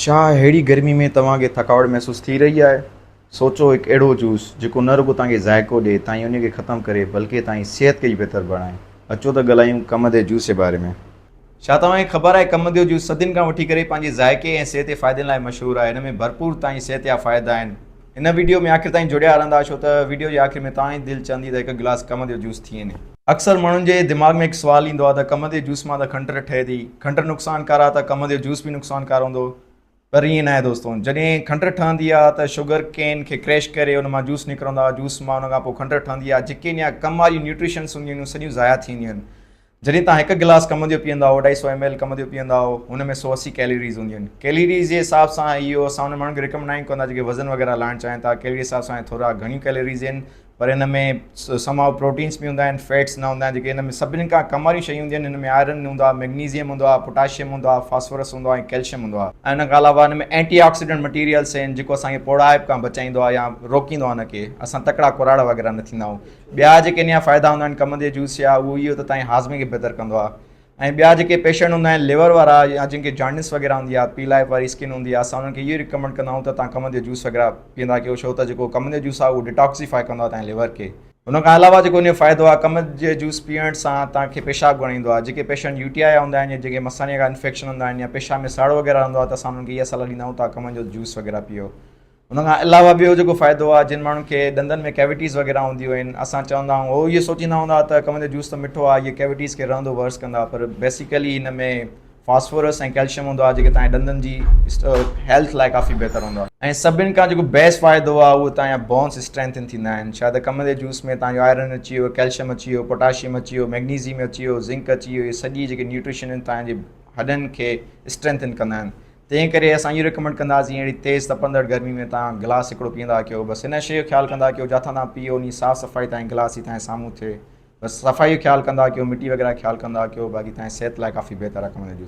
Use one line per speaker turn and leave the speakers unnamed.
ڇا ههڙي گرمي ۾ توهان کي ٿڪاوٽ محسوس ٿي رهي آهي؟ سوچو هڪ اهڙو جوس جيڪو نه رڳو توهان کي ذائقو ڏئي تائين ان کي ختم ڪري بلڪه توهان جي صحت کي به بهتر بڻائي. اچو ته ڳالهايون ڪمند جي جوس جي باري ۾. ڇا توهان کي خبر آهي ڪمند جو جوس صدين کان وٺي ڪري پنهنجي ذائقي ۽ صحت جي فائدن لاء مشهور آهي. هن ۾ ڀرپور توهان جي صحت جا فائدا آهن. هن وڊيو ۾ آخر تائين جڙيا رهندا ڇو ته وڊيو جي آخر ۾ توهان جي دل چوندي ته هڪ گلاس ڪمند جو جوس ٿي وڃي. اڪثر ماڻهن جي دماغ ۾ هڪ سوال ايندو آهي ته ڪمند جي جوس مان ته کنڊ ٺهي ٿي، کنڊ نقصانڪار آهي ته ڪمند جو جوس به نقصانڪار هوندو پر ائين ناهي دوستو جڏهن کنڊ ٺهندي آهي ته شگر ڪين کي ڪريش ڪري ان مان جوس نڪرندو آهي جوس مان ان کان پوء کنڊ ٺهندي آهي جيڪي ان جا ڪم واريون نيوٽريشنس هونديون آهن اهي سڄيون ضايع ٿي وينديون آهن جڏهن توهان هڪ گلاس ڪمند جو پيئندا آهيو اڍائي سو ايم ايل ڪمند جو پيئندا آهيو ان ۾ 180 ڪيلريز هونديون آهن ڪيلريز جي حساب سان اهو اسان انهن ماڻهن کي ريڪمنڊ ناهيون ڪندا جيڪي وزن وغيره لاهڻ چاهين ٿا ڪيلري حساب سان ٿورا گهڻيون ڪيلريز آهن پر ان ۾ سم هاء پروٽينس به هوندا آهن فيٽس نه هوندا آهن جيڪي ان ۾ سڀني کان ڪم واريون شيون هونديون آهن هن ۾ آئرن هوندو آهي ميگنيزيم هوندو آهي پوٽاشيم هوندو آهي فاسفورس هوندو آهي ۽ ڪيلشيم هوندو آهي ۽ ان کان علاوه ان ۾ اينٽي آڪسيڊنٽ مٽيريلس آهن جيڪو اسان کي پوڙهائپ کان بچائيندو آهي يا روڪيندو آهي ان کي اسان تڪڙا ڪراڙا وغيره نه ٿيندا آهيون ٻيا جيڪي ان جا فائدا هوندا آهن ڪمند جي جوس جا اهو اهو ته تائين هاضمي کي بهتر ڪندو آهي ۽ ٻيا جيڪي پيشنٽ هوندا آهن ليور وارا يا جن کي جانڊس وغيره هوندي آهي پيلائپ واري اسڪن هوندي آهي اسان انهن کي اهو ريڪمنڊ ڪندا آهيون ته توهان ڪمند جو جوس وغيره پيئندا ڪيو ڇو ته جيڪو ڪمند جو جوس آهي اهو ڊيٽاڪسيفائي ڪندو آهي توهان جي ليور کي. ان کان علاوه جيڪو ان جو فائدو آهي ڪمند جي جوس پيئڻ سان توهان کي پيشاب گهڻو ايندو آهي جيڪي پيشنٽ يو ٽي آء جا هوندا آهن يا جيڪي مثاني کان انفيڪشن هوندا آهن يا پيشاب ۾ ساڙو وغيره رهندو آهي ته اسان انهن کي اها صلاح ڏيندا آهيون توهان ڪمند جو جوس وغيره پيئو. ان کان علاوه ٻيو جيڪو فائدو آهي جن ماڻهن کي ڏندن ۾ ڪيويٽيز وغيره هونديون آهن اسان چوندا آهيون هو اهو سوچيندا هوندا ته ڪمند جو جوس ته مٺو آهي اهي ڪيويٽيز کي رهندو ورس ڪندا پر بيسيڪلي هن ۾ فاسفورس ۽ ڪيلشيم هوندو آهي جيڪي تنهنجي ڏندن جي هيلٿ لاء ڪافي بهتر هوندو آهي ۽ سڀني کان جيڪو بيسٽ فائدو آهي اهو تنهنجا بونس اسٽرينٿن ٿيندا آهن شايد ڪمند جي جوس ۾ تنهنجو آئرن اچي ويو ڪيلشيم اچي ويو پوٽاشيم اچي ويو ميگنيزيم اچي ويو زنڪ اچي ويو اهي سڄي جيڪي نيوٽريشن آهن تنهنجي هڏن کي اسٽرينٿن ڪندا آهن تنهن ڪري اسان اهو ريڪمينڊ ڪنداسين اهڙي تيز تپندڙ گرمي ۾ توهان گلاس هڪڙو پيئندا ڪيو بس هن شيء جو خيال ڪندا ڪيو جاٿان توهان پيئو انهي صاف صفائي تائين گلاس ئي توهان جي سامهون ٿئي بس صفائي جو خيال ڪندا ڪيو مٽي وغيره خيال ڪندا ڪيو باقي توهان جي صحت لاء ڪافي بهتر آهي ڪمند جو جوس.